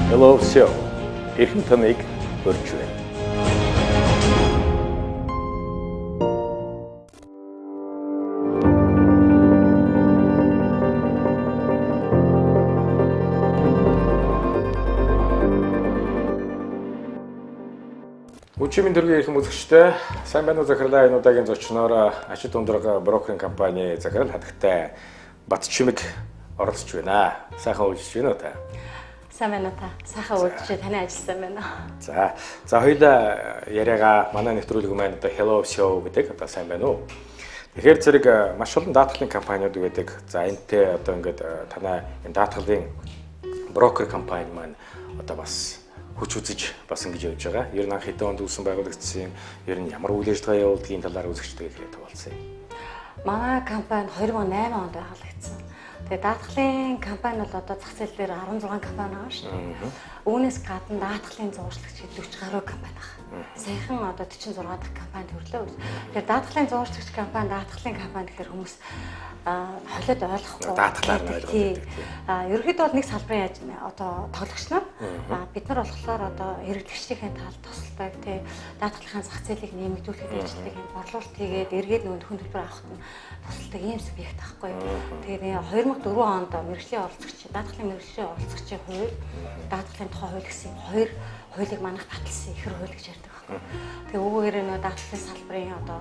Hello Show. Эрхэм таныг урьж байна. Өчигдөр минь төргийн эрхэм үзэгчдээ сайн байна уу, захирлаа. Энэ удаагийн зочноор Ашид Ундраг брокеринг компани захирал хадагтай Батчимэг оролцож байна. Сайхан үйлчилж байна уу та? Сайн байна уу та? Сайхан үйлчилж таны ажилласан байна. За хоёулаа яриагаа манай нэвтрүүлэг маань одоо Hello Show гэдэг одоо сайн байна уу? Тэгэхээр зэрэг маш олон даатгалын компаниуд байдаг. За энэтэй одоо ингээд танай энэ даатгалын брокер компани маань одоо бас хүч үзэж бас ингэж явж байгаа. Ер нь анх хэдэн онд үүсэн байгуулагдсан, ер нь ямар үйл ажиллагаа явуулдгийн талаар үзэгчдэд хэлээ товалцъя. Манай компани 2008 онд байгуулагдсан. Тэгээ даатгалын компани бол одоо зах зээл дээр 16 компани байгаа шүү дээ. Үүнээс гадна даатгалын зуурчлагч 40 гаруй компани байна. Саяхан одоо 46 дахь компани төрлөө. Тэгэхээр даатгалын зуурчлагч компани, даатгалын компани гэхээр хүмүүс холиод ойлгохгүй. Даатгалаар нь ойлгоод байдаг тийм. Ерөнхийдөө бол нэг салбарын одоо тоглогч нар. Бид нар болохоор одоо хэрэглэгчдийн талд тусалдаг, тий, даатгалын зах зээлийг нэмэгдүүлэхэд ажилладаг, юм борлуулалт хийгээд эргээд нөгөө нөхөн төлбөр авахт нь тусалдаг ийм субъект байхгүй юу. Тэгээд 2004 онд мэргэжлийн оролцогч, даатгалын мэргэжлийн оролцогчийн хууль, даатгалын тухай хууль гэсэн хоёр хуулийг манайх баталсан ихэр хууль гэж ярьдаг байхгүй. Тэгээ үүгээр нөгөө даатгалын салбарын одоо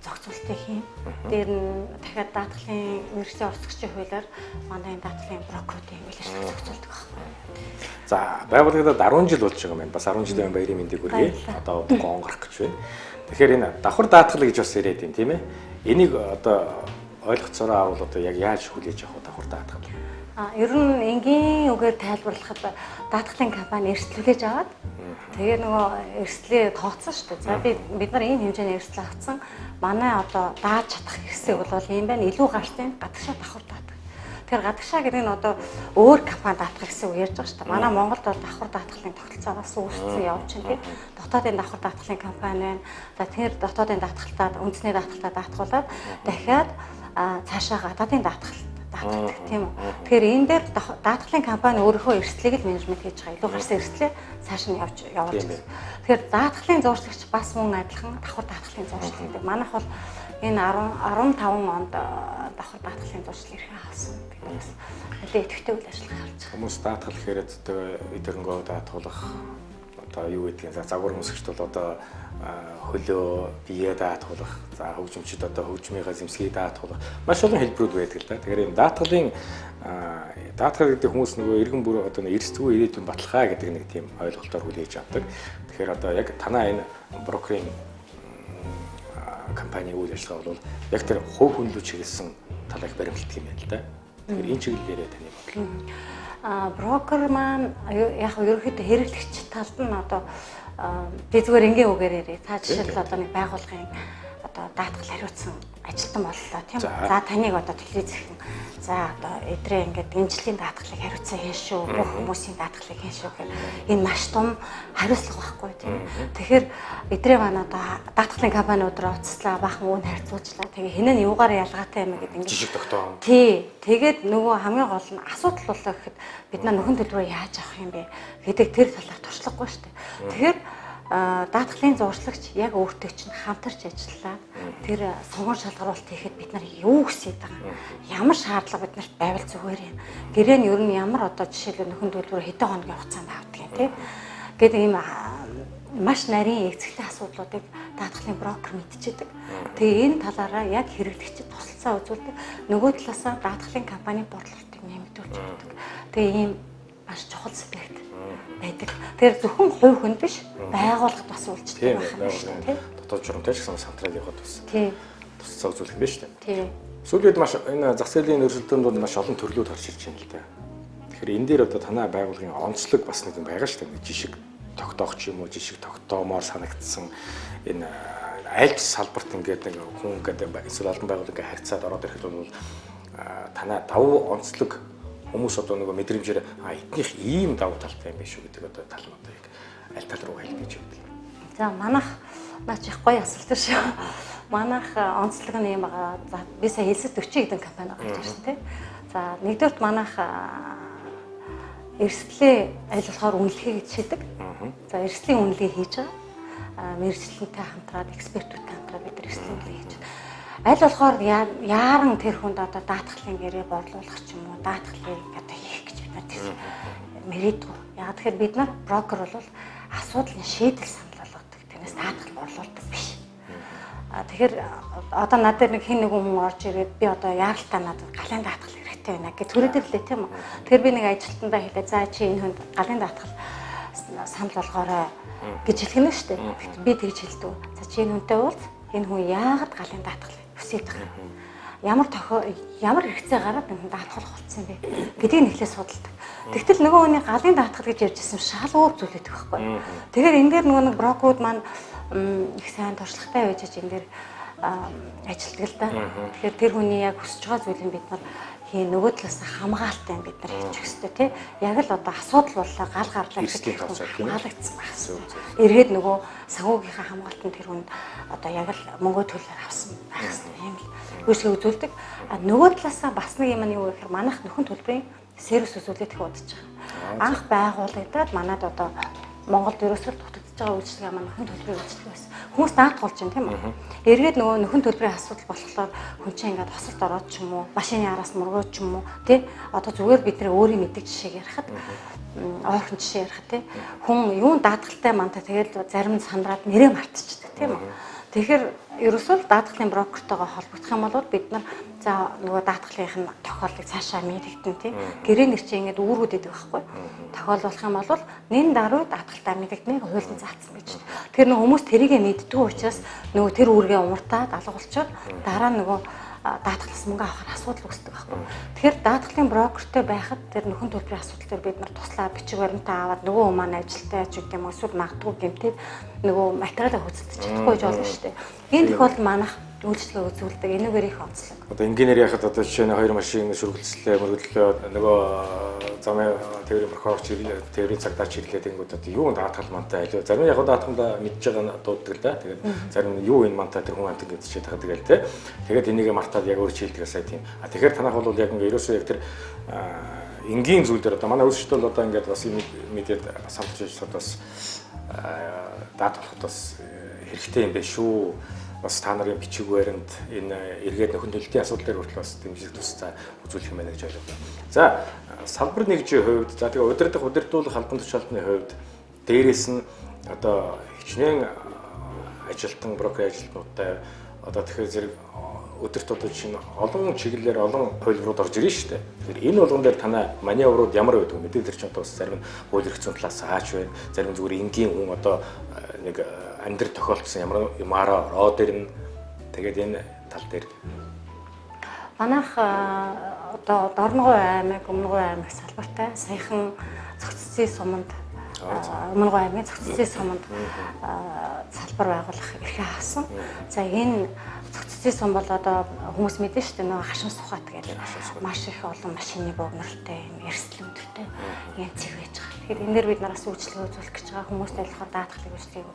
зохицуултыг хийн. Дээр нь дахиад даатгалын мэргэжлийн оролцогчийн хуулиар манай энэ даатгалын брокеруудын үйл ажиллагаа зохицуулдаг байхгүй. За байгууллагад 10 жил болж байгаа юм байна. Бас 10 жилийн баярын мэндийг хүргэе. Одоо удахгүй он гарах гэж байна. Тэгэхээр энэ давхар даатгал гэж бас яриад байна, тийм ээ. Энийг одоо ойлгоцоороо авал одоо яг яаж хүлээж авах вэ давхар даатгал? Ер нь энгийн үгээр тайлбарлахад даатгалын компани эрсдэл хүлээж аваад тэгээ нөгөө эрсдлээ тооцсон шүү дээ. За бид нар ийм хэмжээний эрсдэл авцсан. Манай одоо дааж чадах хэсэг бол ийм байна. Илүү гарсан гадагшаа давхар даатгал. Тэгэхээр гадагшаа гэдэг нь одоо өөр компани даатгах гэсэн үг ярьж байгаа шүү дээ. Манай Монголд бол давхар даатгалын тогтолцоо бас үүссэн явж байна, тийм. Дотоодын давхар даатгалын компани байна. За тэр дотоодын даатгалтаа үндэсний даатгалтаа даатгуулад дахиад цаашаа гадаадын даатгал даатгадаг, тийм үү. Тэгэхээр энэ дээр даатгалын компани өөрийнхөө эрсдлийг л менежмент хийж байгаа. Илүү гарсан эрсдлээ цааш нь явуулж байгаа. Тэгэхээр даатгалын зуурчлагч бас мөн адилхан давхар даатгалын зуурчлал гэдэг. Манайх бол энэ 15 онд давхар даатгалын зуршлал эрхээ авсан. Бид бас нэлээд идэвхтэй үйл ажиллагаа явуулж байгаа. Хүмүүс даатгал гэхээр эд хөрөнгөө даатгуулах одоо юу гэдгийг, за загвар өмсгчд бол одоо хөлөө бие даатгуулах, за хөгжимчд одоо хөгжмийнхаа зэмсгийг даатгуулах маш олон хэлбэрүүд байдаг л да. Тэгэхээр энэ даатгал гэдэг хүмүүс нөгөө иргэн бүр одоо эрсдэггүй ирээдүйн баталгаа гэдэг нэг тийм ойлголтоор хүлээж авдаг. Тэгэхээр одоо яг танаа энэ брокерийн компани үйл ажиллагаа бол яг тэр хувь хүн рүү чиглэсэн талыг баримталдаг юм байна л да. Тэгэхээр энэ чиглэлээрээ таны бодлоо. Брокер маань яг ерөнхийдөө хэрэглэгч талд нь одоо би зүгээр энгийн үгээр ярив. Та жишээлбэл одоо нэг байгууллагын одоо даатгал хариуцсан ажилтан боллоо, тийм үү? За таныг одоо телевиз ихэн за одоо эдрээ ингээд энэ жилийн даатгалыг хариуцсан хэн шүү, бүх хүмүүсийн даатгалыг хэн шүү гэхээр энэ маш том хариуцлага байхгүй, тийм. Тэгэхээр эдрээ маань одоо даатгалын компаниуд руу оцслаа, баахан үн харьцуулжлаа. Тэгээ хинэн нь юугаар ялгаатай юм гэдэг ингээд жижиг тогтоон. Тий. Тэгээд нөгөө хамгийн гол нь асуудал боллоо гэхэд бид нар нөхөн төлбөрөө яаж авах юм бэ гэдэг тэр талаар туршлагагүй шүү дээ. Тэгэхээр даатгалын зуурчлагч яг өөртөө чинь хамтарч ажиллаад тэр суган шалгаруулалт хийхэд бид нар юу хүсэж байгаа, ямар шаардлага бид нарт байвал зүгээр юм, гэрээ нь ер нь ямар одоо жишээлбэл нөхөн төлбөр хэдэн хоногийн хугацаанд авдаг юм, тий гэдэг ийм маш нарийн эцэгтэй асуудлуудыг даатгалын брокер мэдчихэд. Тэгээ энэ талаараа яг хэрэглэгчид тусалцаа үзүүлдэг. Нөгөө талаасаа даатгалын компани борлуулалтыг нэмэгдүүлж өгдөг. Тэгээ ийм маш чухал субъект байдаг. Тэгэхээр зөвхөн хувь хүн биш, байгууллагад бас үйлчлдэг байх юм шүү дээ. Дотоод журамтай ч гэсэн самтрал явахад бас тусалцаа үзүүлэх юм байна шүү дээ. Тийм. Сүүлийн үед маш энэ зах зээлийн өрсөлдөөнд бол маш олон төрлүүд гарч ирж байна л да. Тэгэхээр энэ дээр одоо танай байгууллагын онцлог бас нэг юм байгаа шүү дээ. Жишг тогтоох ч юм уу, жишг тогтоомоор санагдсан энэ аль ч салбарт ингээд нэг хүн гэдэг эсвэл албан байгууллага ингээд харьцаад ороод ирэхэд бол танай давуу онцлог хүмүүс одоо нөгөө мэдрэмжээр эднийх ийм давуу талтай юм биш үү гэдэг одоо тал нь одоо яг аль тал руу хэлбэж өгдөг. За манайх наач их гоё асуулт шүү. Манайх онцлог нь юм байгаа. За би сая хэлсэд 40 хэдэн компани гарч ирсэн тий. За нэгдүгürt манайх Эрсдлээ аль болохоор үнэлэхийг шийдэг. За эрсдлийн үнэлгээ хийж байгаа. Мэргэжилтэнтэй хамтраад, экспертүүдтэй хамтраад бид нар эрсдлийн үнэлгээ хийж байгаа. Аль болохоор яаран тэр хүнд одоо даатгалын гэрээ борлуулах ч юм уу, даатгалыг одоо хийх гэж бид нар тэр мэрэгдгүй. Яг тэгэхээр бид нар брокер бол асуудлын шийдэл санал болгодог. Тэрнээс даатгал борлуулдаг биш. Тэгэхээр одоо над дээр нэг хин нэг хүн орж ирээд би одоо яаралтай надад галын даатгал хэрэгтэй байна гэж төрөд ирлээ тийм үү. Тэгэхээр би нэг ажилтнаа хэлээ. За чи энэ хүнд галын даатгал санал болгоорой гэж хэлэх нь шүү дээ. Тэгэхдээ би тэгж хэлдэг. За чи энэ хүнтэй уулз. Энэ хүн яагаад галын даатгал хүсэж байгаа юм? Ямар ямар хэрэгцээ гараад энэ хүн даатгал болсон юм бэ гэдгийг нэхлээ судалдаг. Тэгтэл нөгөө хүний галын даатгал гэж ярьж ирсэн шал өөр зүйл байдаг байхгүй. Тэгэхээр энэ дээр нөгөө нэг брокерууд маань их сайн туршлагатай байж энэ дээр ажилладаг л да. Тэгэхээр тэр хүний яг хүсэж байгаа зүйлийг бид нар хий нөгөө талаас хамгаалтай бид нар хийчих ёстой тий. Яг л одоо асуудал боллоо гал гарлаа гэж хамгаалагдсан байх. Эргээд нөгөө санхүүгийнхаа хамгаалтанд тэр хүнд одоо яг л мөнгө төлөөр авсан байх ёстой юм л үйлчлэг үзүүлдэг. А нөгөө талаасаа бас нэг юм нь юу гэхээр манайх нөхөн төлбөрийн сервис үзүүлэх удаж байгаа. Анх байгуулагдаад манад одоо Монголд ерөөсөө дутагдж байгаа үйлчилгээ маань нөхөн төлбөрийн үйлчилгээ байсан. Хүмүүс даатгуулж байна тийм үү? Эргээд нөгөө нөхөн төлбөрийн асуудал болохоор хүн чинь ингээд хосолд ороод ч юм уу, машины араас мөргөөд ч юм уу, тий? Одоо зүгээр бидний өөрийн мэддэг жишээг ярихад ойрхон жишээ ярихад тий? Хүн юун даатгалтай мантай тэгэл зарим сандраад нэрээ мартчихдаг тийм үү? Тэгэхээр ерөөсөө л даатгалын брокертойгоо холбогдох юм бол бид нар за нөгөө даатгалынх нь тохиолдлыг цаашаа мэдэгдэн тий. Гэрээ нэр чинь ингээд үүргүүд идэг байхгүй. Тохиолдуулах юм бол нэн даруй даатгалтай мэдэгднийг хуулийн заасан гэж. Тэр нөгөө хүмүүс тэрийгэ мэддэггүй учраас нөгөө тэр үүргээ умартаад алга болчоод дараа нь нөгөө даатгалаас мөнгө авахар асуудал үүсдэг байхгүй. Тэгэхээр даатгалын брокертэй байхад тэр нөхөн төлбөрийн асуудал дээр бид нар туслаа бичиг баримтаа аваад нөгөө хүмүүс маань ажилтай ч гэдэг юм уу эсвэл магадгүй гэмтээд нөгөө материалаа хөөцөлдөж чадахгүй гэж болно шүү дээ. Энэ тохиолдолд манайх үйлчлэгээ үзүүлдэг. Энэгээр их онцлог. Одоо энгийнээр яхад одоо жишээ нь хоёр машин шүргэлцлээ, мөргөллөө нөгөө замын тээврийн прокурорч ирлээ, тээврийн цагдаач ирлээ тэнгүүд одоо юу даатгал мантай аливаа зарим яг даатгалаа мэдж байгаа нь дууддаг л да. Тэгээд зарим нь юу энэ мантай тэр хүн амтан гэж чийж байгаа тэгэл те. Тэгээд энийгээ мартаад яг өөр чийлдэг сая тийм. А тэгэхээр танах бол яг ингээ ерөөсөө яг тэр энгийн зүйл дээр одоо манай өсөлт бол одоо ингээд бас мэдээд бас хамтарч ажиллахад бас даатгалахад бас хэрэгтэй юм байна шүү. Бас та нарын бичиг баримт энэ эргээд нөхөн төлөлтийн асуудал дээр хүртэл бас дэмжлэг тусцаа үзүүлэх юм байна гэж ойлголоо. За салбар нэгжийн хувьд за тэгээ удирдах удирдуулах албан тушаалтны хувьд дээрээс нь одоо хичнээн ажилтан брокер ажилтнуудтай одоо тэгэхээр зэрэг өдөрт одоо жишээ нь олон чиглэлээр олон хувилбарууд орж ирнэ шүү дээ. Тэгэхээр энэ болгон дээр танай маневрууд ямар байдаг вэ? Мэдээлэл чинь одоо бас зарим нь хууль эрх зүйн талаас ааж байна. Зарим нь зүгээр энгийн хүн одоо нэг амьдрал тохиолдсон ямар юмараа ороод ирнэ. Тэгээд энэ тал дээр манайх одоо Дорногов аймаг, Өмнөгов аймаг салбартай саяхан цогцлын суманд Өмнөгов аймгийн цогцлын суманд салбар байгуулах эрхээ авсан. За энэ цогцлын сум бол одоо хүмүүс мэднэ шүү дээ нөгөө хашин сухат гэдэг маш их олон машины богнортой юм эрсдэл өндөртэй юм цэг байж байгаа. Тэгэхээр энэ дээр бид нараас үйлчлэгээ үзүүлэх гэж байгаа хүмүүст айлхаар даатгалыг үйлчлэгийг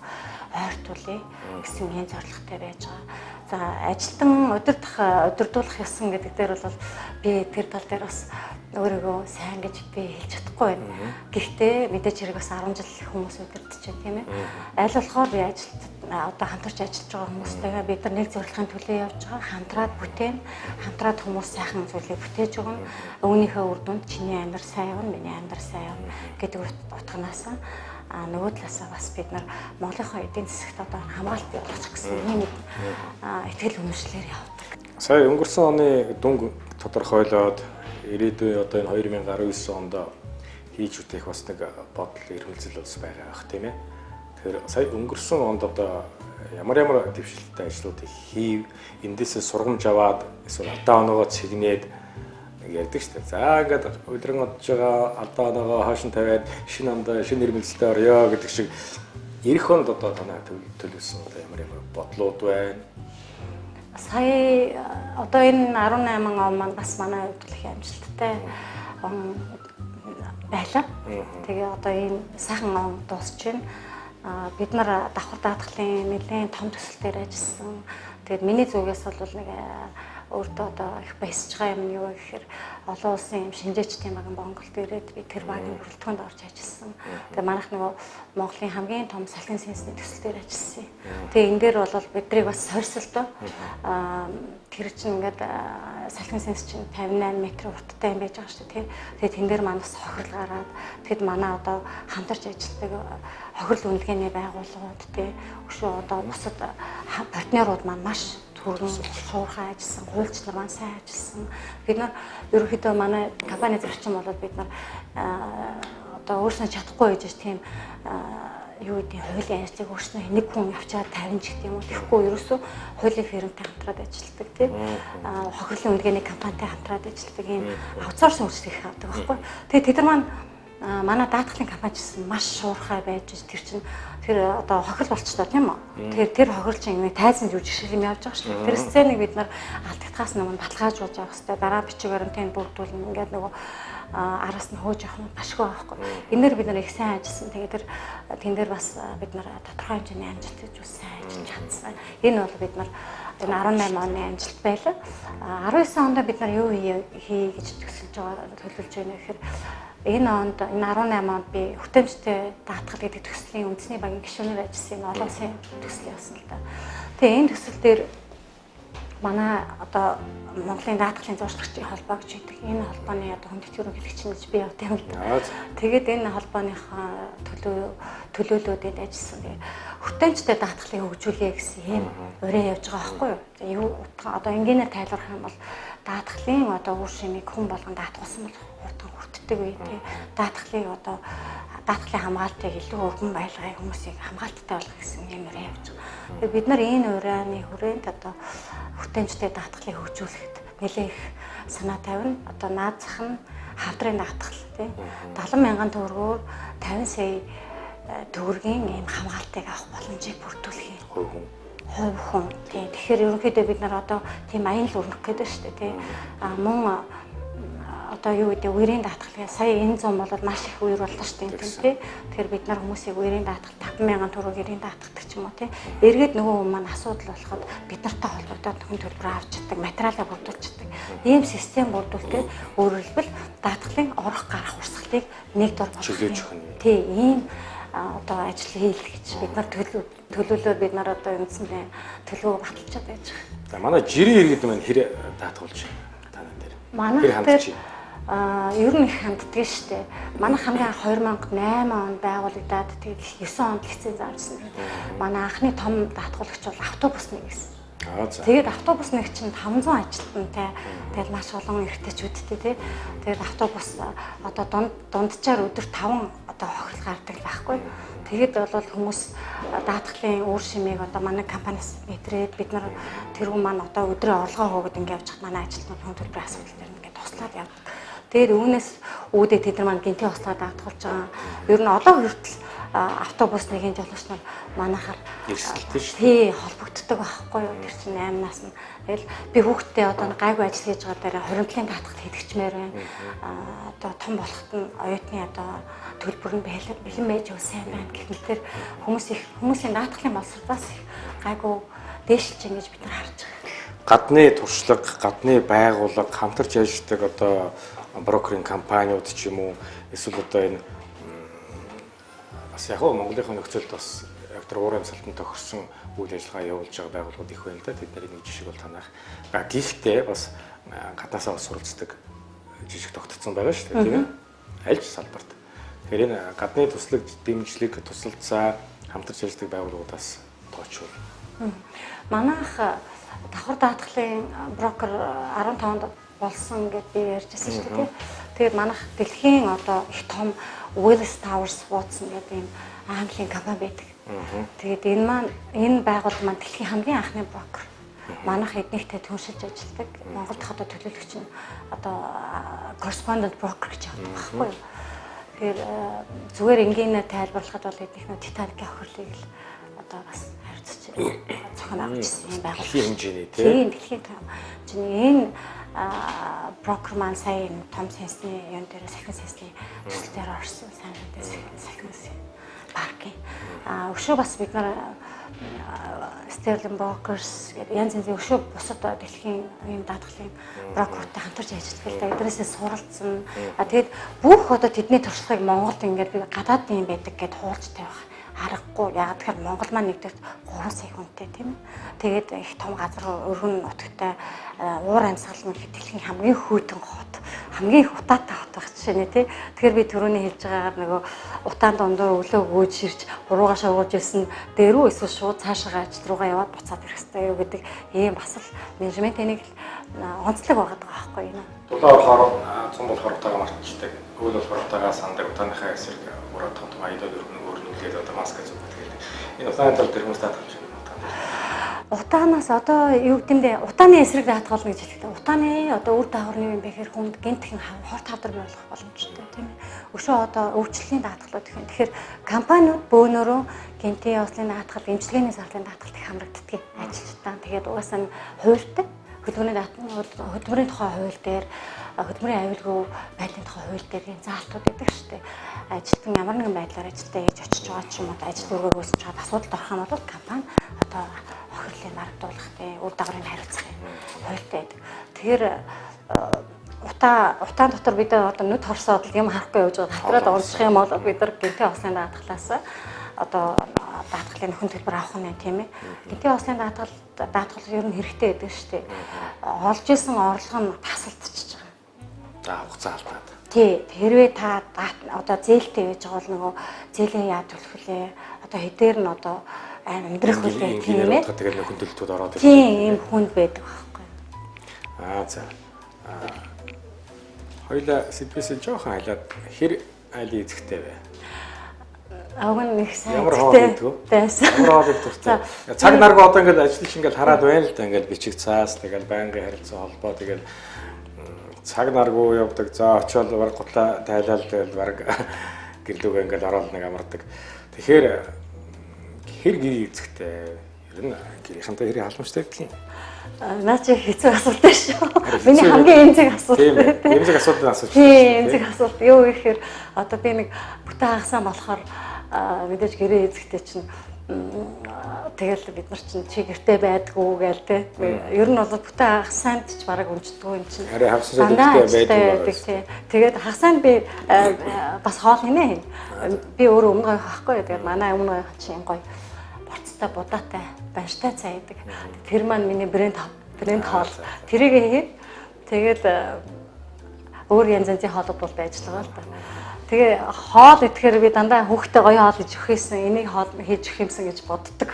ойртуулъя гэсэн юм зорилготой байж байгаа. За ажилтан удирдах удирдуулах ёсон гэдэг дээр бол би тэр тал дээр бас өөрийгөө сайн гэж би хэлж чадахгүй байна. Гэхдээ мэдээж хэрэг бас 10 жил хүмүүс удирдах чинь тийм ээ. Аль болохоор би ажилт одоо хамтарч ажиллаж байгаа хүмүүстэйгээ бид нар нэг зорилгын төлөө явж байгаа. Хамтраад бүтээн, хамтраад хүмүүс сайхан зүйлийг бүтээж өгнө. Үүнийхээ үр дүнд чиний амьдрал сайн явна, миний амьдрал сайн явна гэдэг утганаасаа нөгөө талаасаа бас бид нар Монголынхаа эдийн засагт одоо хамгаалалт бий болгочих гэсэн ийм итгэл үнэмшлэр явдаг. Сая өнгөрсөн оны дүнг тодорхойлоод ирээдүйн одоо энэ 2019 онд хийж бүтээх бас нэг бодол эрхэмлэл бас байгаа ах тийм ээ. Тэгэхээр сая өнгөрсөн онд одоо ямар ямар дэвшилттэй ажлуудыг хийв, эндээсээ сургамж аваад эсвэл алдаа оноогоо цэгнээд ярьдаг шүү дээ. За ингээд өдрөн одж байгаа алдаа оноогоо хойш нь тавиад шинэ онд шинэ эрмэлзэлтэй орё гэдэг шиг ирэх онд одоо танай төлөвлөсөн одоо ямар ямар бодлууд байна? Сая одоо энэ 18 он маань бас манай хувьд их амжилттай он байлаа. Тэгээ одоо энэ сайхан он дуусч байна. Бид нар давхар даатгалын нэлээд том төсөл дээр ажилласан. Тэгээд миний зүгээс бол нэг Өөртөө одоо их баясж байгаа юм нь юу вэ гэхээр олон улсын юм шинжээчдийн баг Монголд ирээд би тэр багийн бүрэлдэхүүнд орж ажилласан. Тэгээ манайх нөгөө Монголын хамгийн том салхин сенсний төсөл дээр ажилласан. Тэгээ энэ дээр бол бидрийг бас сорьсолдоо. Тэр чинь ингээд салхин сенс чинь 58 м урттай юм байж байгаа шүү дээ. Тэгээ тэн дээр манаас хохирол гараад тэгэд манай одоо хамтарч ажилладаг хохирол үнэлгээний байгууллагууд тий өшөө одоо бусад партнерууд маань маш түргэн шуурхай ажилласан, хуульч нар маань сайн ажилласан. Бид нар ерөнхийдөө манай компани зарчим болоод бид нар одоо өөрснөө чадахгүй байж тийм юу гэдэг хуулийн ажлыг өөрснөө нэг хүн явчаад 50 ч гэдэг юм уу. Тэгэхгүй ерөөсөө хуулийн фирмтэй хамтраад ажилладаг тий. Хохирлын үнэлгээний компанитай хамтраад ажилладаг ийм аутсорс үйлчлэг их авдаг байхгүй. Тэгээд тэд нар маань манай даатгалын компани ч гэсэн маш шуурхай байж тэр чинь тэр одоо хохирол болчтой тийм үү. Тэгэхээр тэр хохирол чинь ингэ тайзан жүжигшил юм явж байгаа шүү дээ. Тэр сценийг бид нар алдагдахаас өмнө баталгаажуулж явах хэрэгтэй. Дараа бичиг баримтыг бүрдүүлнэ. Ингээд нөгөө араас нь хөөж явах нь башгүй байхгүй. Энээр бид нар их сайн ажилласан. Тэгээд тэр тэн дээр бас бид нар тодорхой хэмжээний амжилт гэж бас сайн ажиллаж чадсан. Энэ бол бид нар энэ 18 оны амжилт байлаа. 19 онд бид нар юу хий гэж төсөлж байгаа төлөвлөж байна гэхээр энэ онд энэ 18 онд би хүртээмжтэй даатгал гэдэг төслийн үндэсний багийн гишүүнээр ажилласан юм олон улсын төсөл явсан л да. Тэгээ энэ төсөл дээр манай одоо Монголын даатгалын зуршлагчдын холбоо гэж байдаг. Энэ холбооны одоо хүндэт ерөнхийлөгч нь гэж би явд юм л да. Тэгээд энэ холбооныхаа төлөөлөөдөд ажилласан. Тэгээ хүртээмжтэй даатгалыг хөгжүүлье гэсэн ийм ураа явж байгаа байхгүй юу? Юу утга одоо энгийнээр тайлбарлах юм бол даатгалын одоо үр шимийг хүн болгон даатгуулсан бол хурдан хүртдэг үе тий. Даатгалыг одоо даатгалын хамгаалтыг илүү өргөн байлгахыг хүмүүсийг хамгаалттай болгох гэсэн юм ураа явж байгаа. Тэгэхээр бид нар энэ урааны хүрээнд одоо хүртээмжтэй даатгалыг хөгжүүлэхэд нэлээх санаа тавина. Одоо наад зах нь хавдрын даатгал тий. 70 мянган төгрөгөөр 50 сая төгрөгийн ийм хамгаалтыг авах боломжийг бүрдүүлэх юм. Хувь хүн. Хувь хүн. Тий. Тэгэхээр ерөнхийдөө бид нар одоо тийм аян л өрнөх гэдэг шүү дээ тий. А мөн одоо юу гэдэг үерийн даатгал сая энэ зам бол маш их үер боллоо шүү дээ тийм тий. Тэгэхээр бид нар хүмүүсийг үерийн даатгал 50,000 төгрөг ерийн даатгадаг ч юм уу тий. Эргээд нөгөө хүмүүс маань асуудал болоход бид нартай холбогдоод хүн төлбөр авч чаддаг, материалаа бүрдүүлж чаддаг. Ийм систем бүрдүүлэхэд өөрөөр хэлбэл даатгалын орох гарах урсгалыг нэг дор болгох. Чөлөөж өгнө. Тий, ийм одоо ажил хийх гэж бид нар төлөөлөөр бид нар одоо үндсэндээ төлөвөө баталчаад байж байгаа. За манай жирийн иргэд маань хэр даатгуулж байна танай дээр? Манай дээр ер нь их ханддаг шүү дээ. Манай хамгийн анх 2008 онд байгуулагдаад тэгээд 9 онд лиценз авсан. Манай анхны том даатгуулагч бол автобус нэг гэсэн. Тэгээд автобус нэг чинь 500 ажилтнтай. Тэгээд маш олон эрхтэйчүүдтэй тий. Тэгээд автобус одоо дунджаар өдөр 5 одоо хохирол гардаг байхгүй. Тэгээд бол хүмүүс даатгалын үр шимийг одоо манай компаниас мэдрээд бид нар тэрүүн маань одоо өдрийн орлогоо хөөгд ингэ явж хат манай ажилтнууд хүн төлбөрийн асуудал дээр ингэ туслаад явдаг. Тэгээд үүнээс үүдээ тэд нар маань гинтийн хослоо даатгуулж байгаа. Ер нь олон хүртэл автобус нэгэн жолооч нар манайхаар эрсдэлтэй шүү. Тий, холбогддог байхгүй юу? Тэр чинь 8-наас нь. Тэгэл би хүүхдтэй одоо гайгүй ажил хийж байгаа дээр хоримтлын даатгал хийдэгчмээр байна. Одоо том болоход нь оюутны одоо төлбөр нь бэлэн байж сайн байна гэх мэтэр хүмүүс их хүмүүсийн даатгалын боловсролоос их гайгүй дээшилж ингэж бид нар харж байгаа. Гадны туршлага, гадны байгууллага хамтарч ажилладаг одоо брокеринг компаниуд ч юм уу эсвэл одоо энэ бас яг нь Монголынхаа нөхцөлд бас яг тэр уур амьсгалтанд тохирсон үйл ажиллагаа явуулж байгаа байгууллагууд их байна л да. Тэдний нэг жишээ бол танах. Гэхдээ бас гаднаасаа бас суралцдаг жишг тогтцсон байгаа шүү дээ, тийм ээ. Аль ч салбарт. Тэгэхээр энэ гадны туслаг, дэмжлэг, тусалцаа хамтарч ажилладаг байгууллагуудаас тоочвол. Манайх давхар даатгалын брокер 15-нд болсон гэд би ярьжсэн шүү дээ. Тэгээд манайх дэлхийн одоо их том Willis Towers Watson гэдэг ийм Английн компани байдаг. Тэгээд энэ маань энэ байгууллага маань дэлхийн хамгийн анхны брокер. Манайх эднийхтэй түншилж ажилладаг. Монгол дахь одоо төлөөлөгч нь одоо correspondent broker гэж явдаг байхгүй юу? Тэгэхээр зүгээр энгийнээр тайлбарлахад бол эднийх нь Титаникийн хохирлыг л одоо бас харьцаж зохион байгуулсан юм байгууллага. Дэлхийн хэмжээний тийм. Дэлхийн хэмжээний энэ брокер маань сая энэ том сенсний юм дээр салхин сенсний төсөл дээр орсон сайн мэдээ салхин паркийн. Өшөө бас бид нар Sterling Brokers гэдэг янз янзын өшөө бусад дэлхийн ийм даатгалын брокертэй хамтарч ажилладаг л да. Эднээсээ суралцсан. А тэгээд бүх одоо тэдний туршлагыг Монголд ингээд би гадаад юм байдаг гэд хуулж тавих аргагүй. Яг тэгэхээр Монгол маань нэгдүгээр 3 сая хүнтэй, тийм ээ. Тэгээд их том газар, өргөн нутагтай, уур амьсгал нь дэлхийн хамгийн хүйтэн хот, хамгийн их утаатай хот байх жишээ нэ, тий. Тэгэхээр би түрүүний хэлж байгаагаар нөгөө утаан дундуур өглөө гүйж ирж уруугаа шуугуулж ирсэн дээрүү эсвэл шууд цаашаа ажил руугаа яваад буцаад ирэх хэрэгтэй юу гэдэг ийм бас л менежментийн нэг онцлог байгаа байхгүй юу. Дулаан орохоор цум болохоор утаагаа мартчихдаг, өвөл болохоор утаагаа сандаг, утааныхаа эсрэг өөрөө том том аядад өргөн өөр нүлгээд одоо маска зүгдэг гэдэг. Энэ утааны тал дээр хүмүүс даатгалж байна утаан дээр. Утаанаас одоо юу гэмдэ утааны эсрэг даатгал гэж хэлдэг. Утааны одоо үр дагавар нь юу юм бэ гэхээр хүнд гинтхэн хорт хавдар бий болох боломжтой, тийм ээ. Өшөө одоо өвчлөлийн даатгалууд гэх юм. Тэгэхээр компаниуд бөөнөрөө гинтийн ослын даатгал, эмчилгээний зарлалын даатгалт их хамрагддаг ажилчдаа. Тэгээд угаасаа хуультай хөдөлмөрийн даатгал, хөдөлмөрийн тухай хууль дээр, хөдөлмөрийн аюулгүй байдлын тухай хууль дээр ийм заалтууд байдаг шүү дээ. Ажилтан ямар нэгэн байдлаар ажилдаа хийж очиж байгаа ч юм уу, ажил дүүргээ үүсэж чад асуудалд орох юм бол компани одоо хохирлыг маргадуулах, тийм үр дагаврыг хариуцах юм хуультай байдаг. Тэгэхээр утаан дотор бид одоо нүд хорсоод юм харахгүй явж байгаа хатраад орчих юм бол бид нар гинтийн ослын даатгалаас одоо даатгалын нөхөн төлбөр авах нь, тийм ээ. Гинтийн ослын даатгал ер нь хэрэгтэй байдаг шүү дээ. Олж исэн орлого нь тасалдчихж байгаа. За, хугацаа алдаад. Тий, хэрвээ та одоо зээлтэй байж байгаа бол нөгөө зээлээ яа төлөх вүлээ? Одоо хэдээр нь одоо амьдрах вүлээ, тийм ээ. Тэгэл нөхөн төлөлтүүд ороод ирдэг. Тийм, ийм хүнд байдаг байхгүй. Аа за. Хоёлаа сэдвээсээ жоохон хайлаад хэр айлын эзэгтэй вэ? Уг нь их сайн. Ямар хоол идэх вэ? Ямар хоол идэх дуртай? Цаг наргүй одоо ингээд ажиллаж ингээд хараад байна л да, ингээд бичиг цаас, тэгэл байнгын харилцаа холбоо, тэгэл цаг наргүй явдаг. За очиод бараг гутлаа тайлал, тэгэл бараг гэрлүүгээ ингээд ороод нэг амардаг. Тэгэхээр хэр гэр эзэгтэй? Ер нь гэрийнхэнтэй хэрэг халамжтай гэдэг юм. Наа чи хэцүү асуулт шүү. Миний хамгийн эмзэг асуулт. Тийм ээ. Эмзэг асуултыг асууж. Тийм, эмзэг асуулт. Юу гэхээр одоо би нэг бүтэн хагасаа болохоор мэдээж гэрээ эзэгтэй чинь тэгэл бид нар чинь чи гэртээ байдгүй гээл те. Ер нь бол бүтэн хагасаанд ч бараг өмчдөггүй юм чинь. Харин хагасаа гэртээ байдаг тий. Тэгээд хагасаанд би бас хоол хинэ. Би өөрөө өмнө гоёх байхгүй. Тэгээд манай өмнө гоёх чинь гоё борцтой, будаатай, банштай цай идэг. Тэр маань миний брэнд хоол. Тэрийг хийгээд тэгээд өөр янз янзын хоолууд бол байж байгаа л да. Тэгээ хоол идэхээр би дандаа хүүхдээ гоё хоол хийж өгөх юмсан, энийг хоол хийж өгөх юмсан гэж боддог.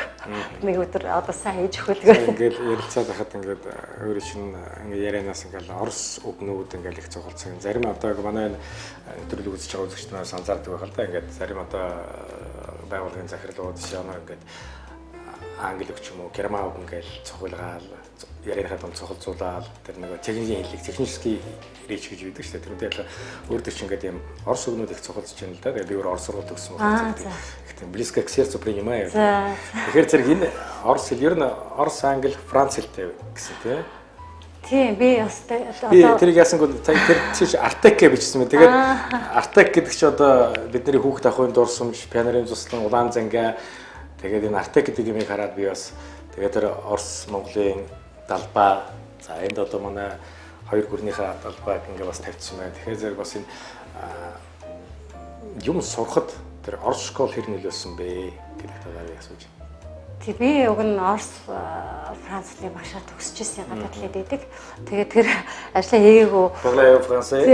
Нэг өдөр одоо сайн хийж өгөх л. Ингээд ярилцаад байхад ингээд өөрөө чинь ингээд ярианаас ингээд Орос үгнүүд ингээд их цугалцсан. Зарим одоо манай нэвтрүүлэг үзэж байгаа үзэгчд маань анзаардаг байх л да. Ингээд зарим одоо байгууллагын захирлууд жишээ нь ингээд англи үг ч юм уу, герман үг ингээд цугуулгаал, ярианыхаа дунд цугалзуулаад тэр нөгөө техникийн хэллэг, технический речь гэж байдаг шүү дээ. Тэрнтэй л өөр дөр чинь ингээд юм орос үгнүүд их цугалзж байна л да. Тэгээд би өөр орос сургууль төгссөн болохоор их тийм близко к сердцу принимаю. Тэгэхээр зэрэг энэ орос хэл ер нь орос, англи, франц хэлтэй гэсэн, тийм. Тийм, би бас одоо би тэрийг яасангүй тэр чиш Артек гэж бичсэн мэн. Тэгээд Артек гэдэг чи одоо бидний хүүхд ахуйн дурсамж, пионерын туслан, улаан зангаа. Тэгээд энэ Артек гэдэг юмыг хараад би бас тэгээд тэр Орос Монголын далбаа, за энд одоо манай хоёр гүрнийхээ далбааг ингээ бас тавьчихсан байна. Тэгэхээр зэрэг бас энэ юм сурахад тэр Орос школ хэр нөлөөлсөн бэ гэдэг талаар асууж. Тий, би уг нь Орос Франц хэлний багшаар төгсөж ирсэн, гадаад хэлээд байдаг. Тэгээд тэр ажлаа хийгээгүй. Parlez français.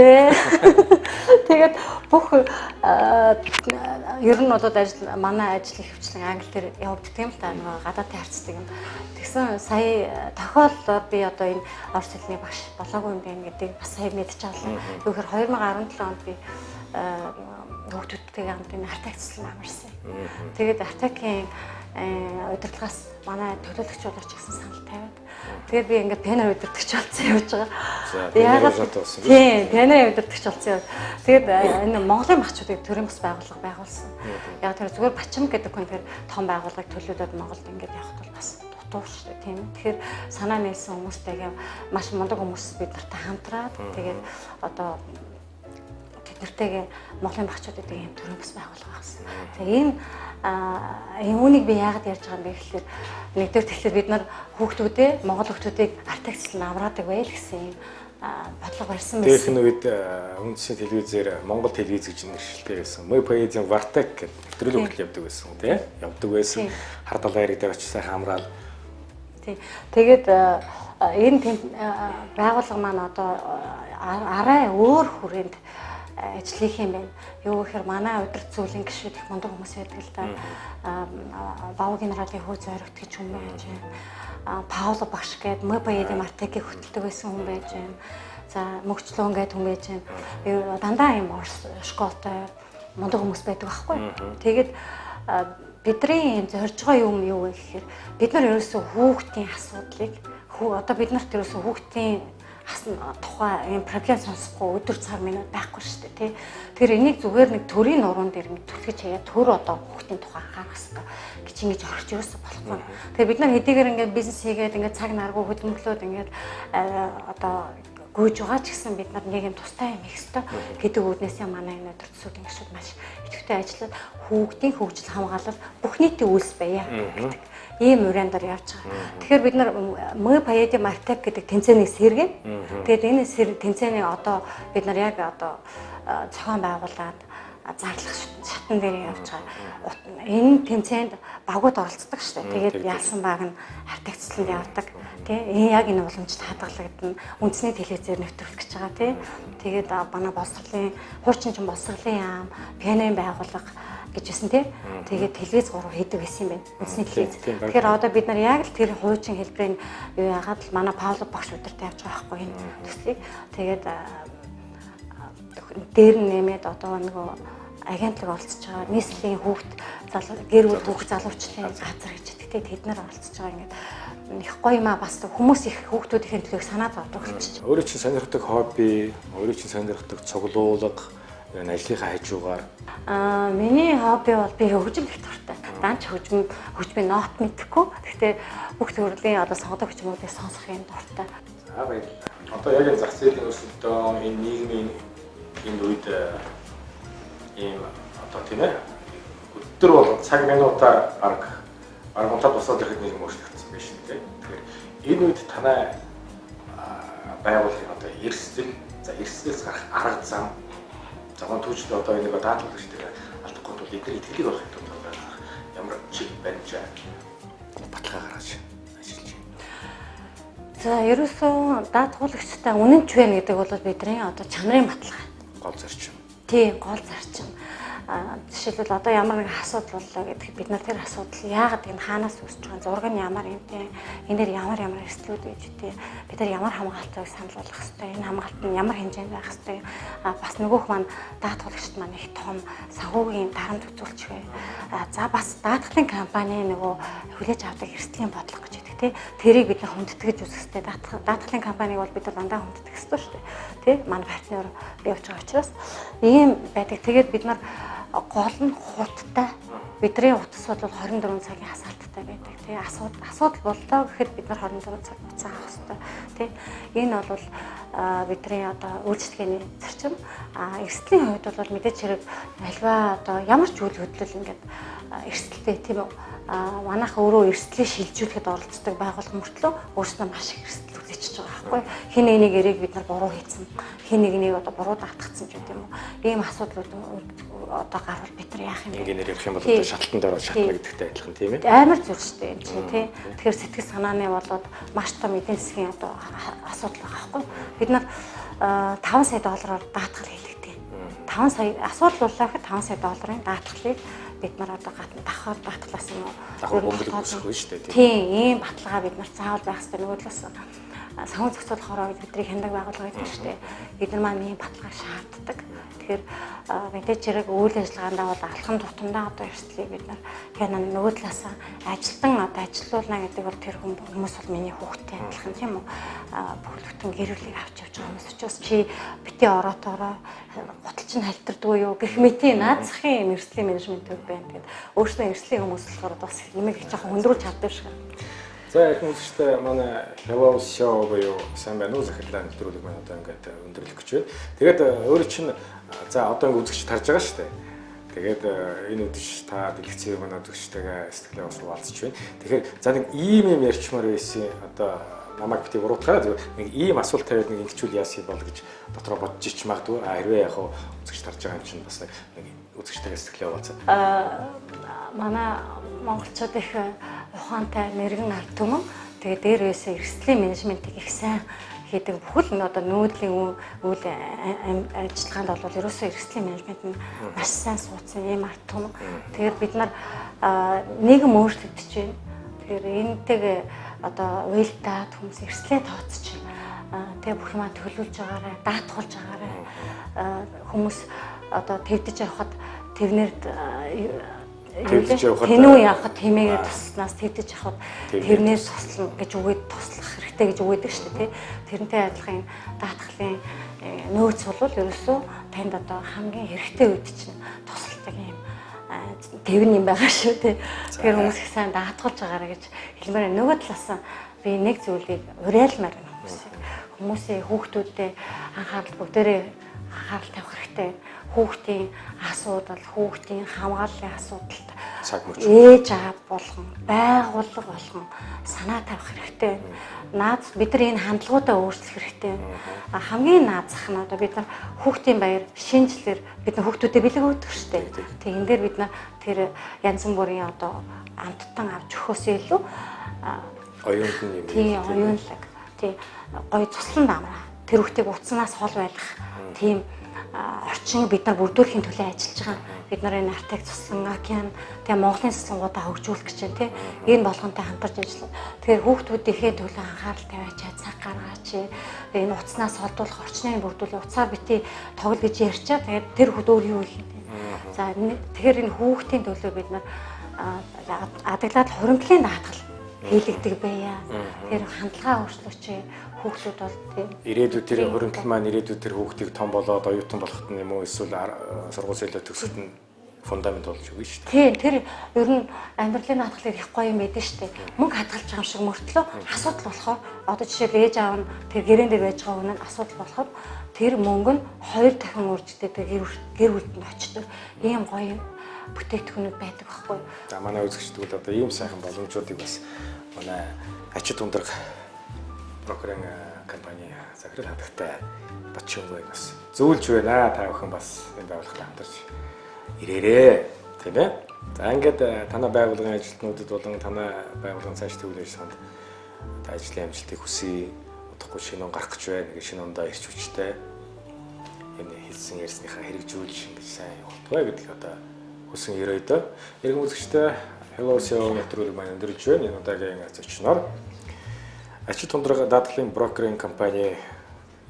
Тэгээд бүх ер нь бол ажил манай ажил ихэвчлэн англи дээр явагддаг юм л та, нөгөө гадаадтай харьцдаг юм. Тэгсэн сая тохиолдолд би одоо энэ орос хэлний багш болоогүй юм байна гэдгийг бас сая мэдчихлээ. Юу гэхээр 2017 онд би хүүхдүүдтэйгээ хамт энэ Артек цэцлэн амарсан. Тэгээд Артекийн удирдлагаас манай төлөөлөгч болооч гэсэн санал тавиад. Тэгээд би ингээд пионер удирдагч болсон явж байгаа. Яагаад тийм, пионер удирдагч болсон яв. Тэгээд энэ Монголын багчуудыг төрийн бас байгууллага байгуулсан. Яг тэр зүгээр Бачим гэдэг хүн тэр том байгууллагыг төлөөлөөд Монголд ингээд явахд бол бас дутуу шүү дээ, тийм. Тэгэхээр санаа нээсэн хүмүүстэйгээ маш мундаг хүмүүс бид нартай хамтраад тэгээд одоо нэртэйгээ Монголын багчууд гэдэг ийм төрийн бас байгууллага багсан. За энэ үүнийг би яагаад ярьж байгаа юм бэ гэхлээр нэгдүгээр тэгэхээр бид нар хүүхдүүдээ Монгол хүүхдүүдийг Артек цэцлэн авраадаг байл гэсэн юм бодлого барьсан байсан. Дээрх нь үед үндэсний телевизээр Монгол телевиз гэж нэршилтэй байсан. Мы поедем в Артек гэдэг нэвтрүүлэг хүртэл явдаг байсан тий. Явдаг байсан. Хар далайн эрэг дээр очиж сайхан амраал. Тий. Тэгээд энэ байгууллага маань одоо арай өөр хүрээнд ажиллах юм байна. Юу гэхээр манай удирд зүйлийн гишүүд их мундаг хүмүүс байдаг л да. Бав генералын хүү зоригт гэж хүн байж байна. Пауло багш гээд Мы поедем Артекийг хөтэлдэг байсан хүн байж байна. За Мөгчлөн гээд хүн байж байна. Дандаа юм Орос школтой мундаг хүмүүс байдаг байхгүй. Тэгээд бидний зорж байгаа юм юу вэ гэхээр бид нар ерөөсөө хүүхдийн асуудлыг одоо бид нарт ерөөсөө хүүхдийн тухай ийм проблем сонсохгүй өдөр цаг минут байхгүй шүү дээ тий. Тэгэхээр энийг зүгээр нэг төрийн нуруунд дээр ингэ түлхэж хаяа төр одоо хүүхдийн тухай анхаарах хэрэгтэй гэж ингэж орхиж ерөөсөө болохгүй. Тэгэхээр бид нар хэдийгээр ингэ бизнес хийгээд ингэ цаг наргүй хөдөлмөрлөөд ингэ одоо гүйж байгаа ч гэсэн бид нар нэг юм тустай юм хийх ёстой гэдэг үүднээсээ манай энэ өдөр төсөөлөн гишүүд маш идэвхтэй ажиллаад хүүхдийн хөгжил хамгаалал бүх нийтийн үйлс байя гэдэг ийм уриан дээр явж байгаа. Тэгэхээр бид нар Мы поедем Артек гэдэг тэмцээнийг сэргэн. Тэгээд энэ тэмцээнийг одоо бид нар яг одоо зохион байгуулад зарлах шатан дээр явж байгаа. Энэ тэмцээнд багууд оролцдог шүү дээ. Тэгээд ялсан баг нь Артек цэцлэнд явдаг. Тэ энэ яг энэ уламжлалт хадгалагдана. Үндэсний телевизээр нэвтрүүлэх гэж байгаа тий. Тэгээд манай боловсролын хуучин чинь боловсролын яам, пианын байгууллага гэж байсан тий. Тэгээд телевиз 3 хийдэг байсан юм байна. Үндэсний телевиз. Тэгэхээр одоо бид нар яг л тэр хуучин хэлбэрийн юу яагаад л манай Павлов багш өдөрт явж байгаа байхгүй энэ төслийг. Тэгээд дээр нь нэмээд одоо нөгөө агентлаг оролцож байгаа нийслэлийн хүүхд залуу гэр бүл хүүхд залуучлалын газар гэж гэдэг. Тэд нар оролцож байгаа ингээд их гоё юм а бас хүмүүс их хүүхдүүдийн төлөөх санаа зовдөг болчих. Өөрөө чинь сонирхдаг хобби, өөрөө чинь сонирхдаг цуглуулга, энэ ажлынхаа хажуугаар. Миний хобби бол би хөгжим их дуртай. Данч хөгжим, хөгжмийн нот мэдэхгүй. Гэхдээ бүх төрлийн одоо сонгодог хөгжмүүдийг сонсох юм дуртай. За баярлалаа. Одоо яг энэ зах зээлийн өрсөлдөөн энэ нийгмийн энэ үед ийм одоо тийм өдөр бол цаг минутаар баг унтаад босоод ирэхэд нэг юм өөрчлөгдсөн байх шин тийм. Тэгэхээр энэ үед танай байгууллагын одоо эрсдэл, за эрсдэлээс гарах арга зам, загон түүжил одоо энэ нэг даатгуулагчдыг алдахгүй тул эдгээр итгэлийг олохын тулд ямар чиг баримжаа баталгаа гаргаж ажиллаж байна. За ерөөсөө даатгуулагчтай үнэнч байна гэдэг бол бидний одоо чанарын баталгаа. Гол зарчим. Тийм, гол зарчим. Жишээлбэл одоо ямар нэгэн асуудал боллоо гэдэгт бид нар тэр асуудал яагаад энэ хаанаас үүсэж байгаа, зураг нь ямар юм те, энэ дээр ямар ямар эрсдлүүд байж те, бид нар ямар хамгаалтыг санал болгох хэвтэй, энэ хамгаалт нь ямар хэмжээнд байх хэвтэй, бас нөгөөх маань даатгуулагчд маань их том санхүүгийн дарамт үзүүлчих бай. За бас даатгалын компани нөгөө хүлээж авдаг эрсдлийн бодлого гэж гэдэг те, тэрийг бид нар хүндэтгэж үзэх хэвтэй. Даатгалын компаниг бол бид нар дандаа хүндэтгэх хэвтэй шүү дээ те, манай партнер бий явж байгаа учраас ийм байдаг. Тэгээд бид нар гол нь хуттай. Бидний утас бол 24 цагийн хасаалттай байдаг тий. Асуудал боллоо гэхэд бид нар 24 цаг утас авах хэрэгтэй тий. Энэ бол бидний одоо үйлчлэгээний зарчим. Эрсдлийн хувьд бол мэдээч хэрэг альва одоо ямар ч үйл хөдлөл ингээд эрсдэлтэй тийм үү. Манайх өөрөө эрсдлийг шилжүүлэхэд оролцдог байгууллага мөртлөө өөрсдөө маш их эрсдэл хүлээчихэж байгаа байхгүй. Хин нэгнийг эрийг бид нар буруу хийсэн, хин нэгнийг одоо буруу даатгацсан ч гэдэм үү. Ийм асуудлууд одоо гарвал бид нар яах юм бэ? Ингээр ярих юм бол одоо шатлалтан дээр шатна гэдэгтэй адилхан тийм ээ. Амар зүйл шүү дээ энэ чинь тий. Тэгэхээр сэтгэл санааны болоод маш том эдийн засгийн одоо асуудал байгаа байхгүй. Бид нар 5 сая доллараар даатгал хийлэгдээ. 5 сая асуудал боллоо гэхэд 5 сая долларын даатгалыг бид нар одоо гадна давхар даатгалаас юм уу? Давхар бөмбөлөг үүсэх үү шүү дээ. Тийм, ийм баталгаа бид нар заавал байх хэрэгтэй. Нөгөө талаас санхүү зохицуулах хороо гэж бидний хяндаг байгууллага гэдэг шүү дээ. Бид нар маань ийм баталгааг шаарддаг. Тэгэхээр мэдээч хэрэг үйл ажиллагаандаа бол алхам тутамдаа одоо эрсдлийг бид нар хянаа. Нөгөө талаас ажилтан одоо ажилуулна гэдэг бол тэр хүмүүс бол миний хүүхдтэй адилхан тийм үү? Бүхэлдэн гэр бүлийг авч явж байгаа хүмүүс учраас чи бити ороотоороо гутал чинь халтардгүй юу гэх мэтийн наацхийн юм эрсдлийн менежмент төр байна. Тэгээд өөрсдөө эрсдлийн хүмүүс болохоор бас юм их жоохон хөндрүүлж чаддаг шиг. За эрхэм үзэгчдээ, манай Hello Show буюу сайн байна уу, захирлаа нэвтрүүлэг маань одоо ингээд өндөрлөх гэж байна. Тэгээд өөрөө чинь за одоо ингээд үзэгч тарж байгаа шүү дээ. Тэгээд энэ үдшиж та дэлгэцээ манай үзэгчтэйгээ сэтгэлээ бас хуваалцж байна. Тэгэхээр за нэг ийм юм ярьчмаар байсан, одоо намайг бити буруутгаараа, зүгээр нэг ийм асуулт тавиад нэг ингэчүүл яасан юм бол гэж дотроо бодож ич магадгүй. А хэрвээ яг хуу үзэгч тарж байгаа юм чинь бас нэг үзэгчтэйгээ сэтгэлээ хуваалцаад. Манай монголчууд их ухаантай, мэрэгэн ард түмэн. Тэгээ дээр үесээ эрсдлийн менежментийг их сайн хийдэг. Бүхэл нь одоо нүүдлийн үйл ажиллагаанд бол ерөөсөө эрсдлийн менежмент нь маш сайн суудсан ийм ард түмэн. Тэгэхээр бид нар нийгэм өөрчлөгдөж байна. Тэгэхээр энэтэйгээ одоо уялдаад хүмүүс эрсдлээ тооцож байна. Тэгээ бүх юмаа төлөвлөж байгаарай, даатгуулж байгаарай. Хүмүүс одоо твдэж явхад тэрнэр Твдэж явхад тэнүү явхад тэмээгээр тусланаас твдэж явхад тэрнээр туслана гэж үгээд, туслах хэрэгтэй гэж үгээдэг шүү дээ, тий. Тэрнтэй адилхан даатгалын нөөц бол ерөөсөө танд одоо хамгийн хэрэгтэй үед чинь тусалдаг юм тэвэн юм байгаа шүү, тий. Тэгэхээр хүмүүс их сайн даатгуулж байгаарай гэж хэлмээр. Нөгөө талаас би нэг зүйлийг уриалмаар байна хүмүүсийг. Хүмүүсийн хүүхдүүдэд анхаарал, бүгдээрээ анхаарал тавих хэрэгтэй. Хүүхдийн асуудал, хүүхдийн хамгааллын асуудалд цаг мөч ээж аав болгон, байгууллага болгон санаа тавих хэрэгтэй. Наад бид нар энэ хандлагуудаа өөрчлөх хэрэгтэй. Хамгийн наад зах нь одоо бид нар хүүхдийн баяр, шинэ жилээр бид нар хүүхдүүдэд бэлэг өгдөг шүү дээ. Тэг энэ дээр бид нар тэр янз бүрийн одоо амттан авч өгөхөөс илүү оюунд нь юм. Тийм, оюунлаг. Тийм, гоё цусланд амраа. Тэр хүүхдийг утаснаас хол байх тийм орчин бид нар бүрдүүлэхийн төлөө ажиллаж байгаа. Бид нар энэ Артек цуслан, океан, тэгээ Монголын цуслангуудаа хөгжүүлэх гэж байна, тий. Энэ болгонтой хамтарч ажиллана. Тэгэхээр хүүхдүүдийнхээ төлөө анхаарал тавиач, цаг гаргаач. Энэ утаснаас холдуулах орчныг бүрдүүлэх, утсаар бити тоглол гэж ярьчаа. Тэгээд тэр хүүхд өөр юу хийх вэ? За тэгэхээр энэ хүүхдийн төлөө бид нар адаглаад хуримтлалын даатгал хийлэгдэг байя. Тэгэхээр хандлага өөрчлөөч, хүүхдүүд бол тийм. Ирээдүйд тэр хуримтлал маань ирээдүйд тэр хүүхдийг том болоод оюутан болоход нь юм уу, эсвэл сургууль сэлээ төгсөхөд нь фундамент болж өгнө шүү дээ. Тийм, тэр ер нь амьдралын даатгалыг их гоё юм байдаг шүү дээ. Мөнгө хадгалж байгаа юм шиг мөртлөө асуудал болохоор, одоо жишээл ээж аав нь тэр гэрэн дээр байж байгаа хүн нь асуудал болохоор тэр мөнгө нь 2 дахин үржигддэг, гэр бүлд нь очдог. Ийм гоё бүтээгдэхүүнүүд байдаг байхгүй. За манай үзэгчд бол одоо ийм сайхан боломжуудыг бас манай Ачид Ундраг брокеринг компани захирал хадагтай Батчингой бас зөвлөж байна. Та бүхэн бас энэ байгууллагатай хамтарч ирээрээ, тийм ээ. За ингээд танай байгууллагын ажилтнуудад болон танай байгууллагын цааш төвлөрч санд ажлын амжилтыг хүсье. Удахгүй шинэ он гарах гэж байна. Нэг шинэ ондоо ирч хүчтэй энэ хэлсэн ярьсныхаа хэрэгжүүлж ингэж сайн явуултугай гэдэг одоо хүсэн ерөөдөө. Эрхэм үзэгчдээ, Hello CEO нэвтрүүлэг маань өндөрлөж байна. Энэ удаагийн зочноор Ачид Ундраг даатгалын брокеринг компани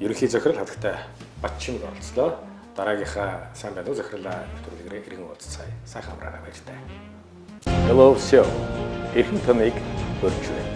ерөнхий захирал хадагтай Батчимг оролцлоо. Дараагийнхаа сайн байна уу, захирлаа нэвтрүүлгээр иргэн уулзцаая. Сайхан амраарай, баяртай. Hello CEO эрхэм таныг урьж байна.